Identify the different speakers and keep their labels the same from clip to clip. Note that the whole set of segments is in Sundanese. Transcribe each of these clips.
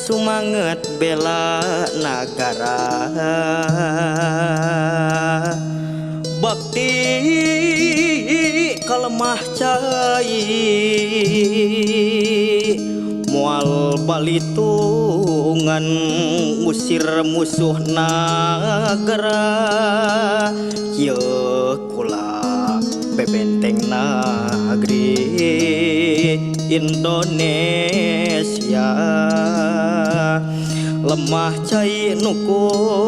Speaker 1: sumanget bela nagara. Bakti kalemah cai moal balitungan ngusir musuh nagara. Ye kula bebenteng nagri Indonesia lemah cai nu kuring.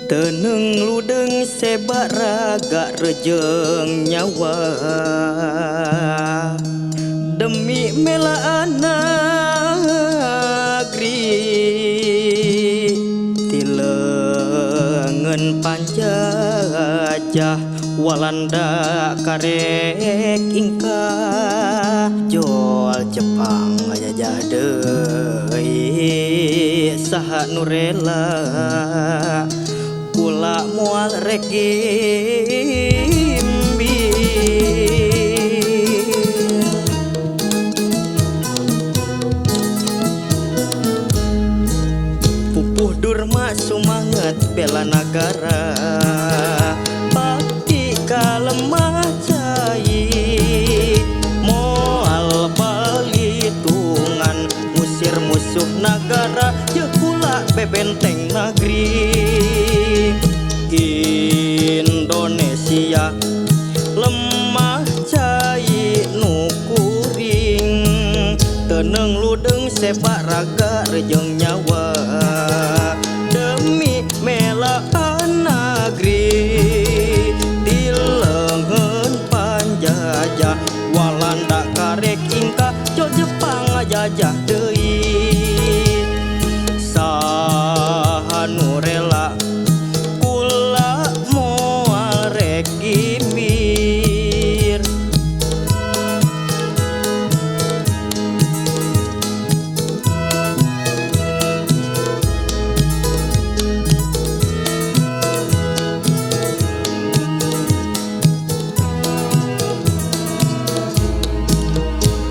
Speaker 1: Teneng ludeng sebak raga rejeng nyawa demi melaan nagri. Tilengen panjajah Walanda karek ingka jol Jepang ngajajah deui saha nu rela kula moal rek gimbir. Pupuh Durma sumanget bela nagara bakti kalemah cai moal balitungan ngusir musuh nagara ye kula bebenteng nagri Indonesia lemah cai nu kuring. Teneng ludeng sepak raga rejeng nyawa demi melaan nagri. Dilengen panjajah Walanda karek ingka jo Jepang ngajajah deui saha nu rela kula moal rek gimbir.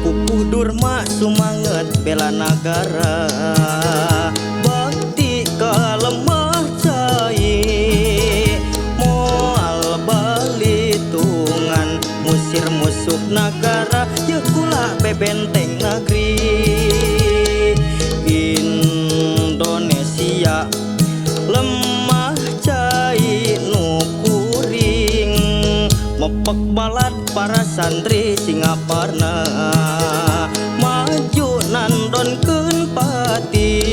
Speaker 1: Pupuh Durma sumanget bela nagara bakti kalemah cai moal balitungan ngusir musuh nagara ye kula bebenteng nagri Indonesia lemah cai nu kuring. Mepek balad para santri Singaparna maju nandonkeun pati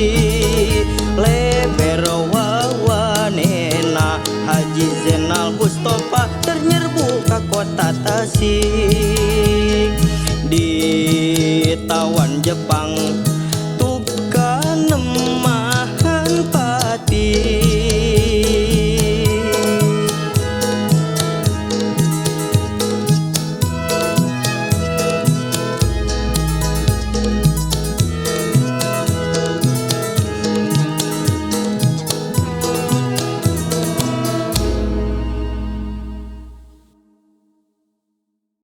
Speaker 1: leber wawanena Haji Zainal Mustafa ternyerbu ka kota Tasik ditawan Jepang